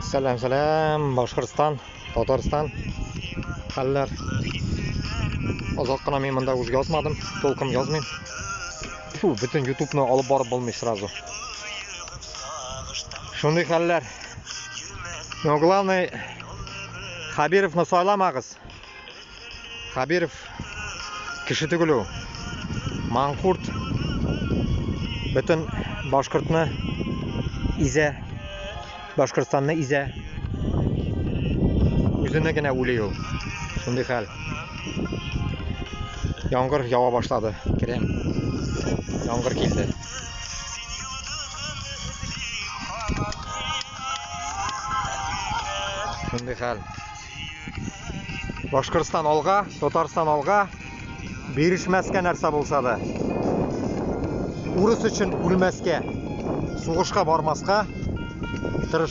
Сәлам, сәлам, Башкортстан, Татарстан. Хәлләр. Озак кына мин монда уже язмадым, толком язмыйм. Фу, бөтен ютубны алып барып булмый сразу. Шундый хәлләр. Но главный Хабировны сайламагыз. Хабиров кеше түгел ул. Манкурт бөтен башкортны изә, Башкортстанны изә. Үзенә генә үлей ул. Шундый хәл. Яңгыр ява башлады. Керәм. Яңгыр килде. Шундый хәл. Башкортстан алга, Татарстан алга. Бирешмәскә нәрсә булса да. Урыс өчен үлмәскә. Сугышка бармаска.